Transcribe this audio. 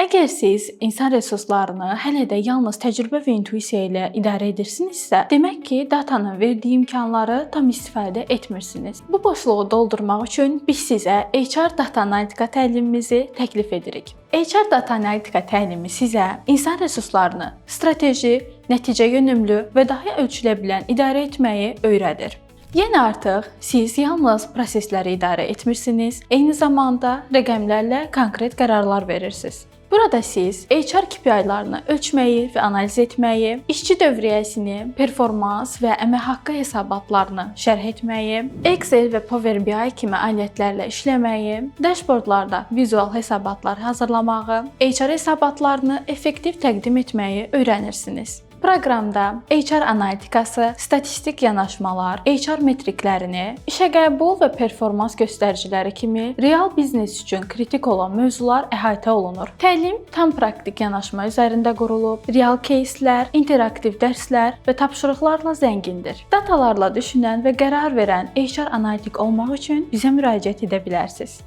Əgər siz insan resurslarını hələ də yalnız təcrübə və intuisiya ilə idarə edirsinizsə, demək ki, datanın verdiyi imkanları tam istifadə etmirsiniz. Bu boşluğu doldurmaq üçün biz sizə HR Data Analitika təlimimizi təklif edirik. HR Data Analitika təlimi sizə insan resurslarını strateji, nəticə yönümlü və daha ölçülə bilən idarə etməyi öyrədir. Yəni artıq siz yalnız prosesləri idarə etmirsiniz, eyni zamanda rəqəmlərlə konkret qərarlar verirsiniz. Burada siz HR KPI-larını ölçməyi və analiz etməyi, işçi dövriyyəsini, performans və əmək haqqı hesabatlarını şərh etməyi, Excel və Power BI kimi alətlərlə işləməyi, dashboardlarda vizual hesabatlar hazırlamağı, HR hesabatlarını effektiv təqdim etməyi öyrənirsiniz. Proqramda HR analitikası, statistik yanaşmalar, HR metriklərini, işə qəbul və performans göstəriciləri kimi real biznes üçün kritik olan mövzular əhatə olunur. Təlim tam praktik yanaşma üzərində qurulub, real кейslər, interaktiv dərslər və tapşırıqlarla zəngindir. Datalarla düşünən və qərar verən HR analitik olmaq üçün bizə müraciət edə bilərsiniz.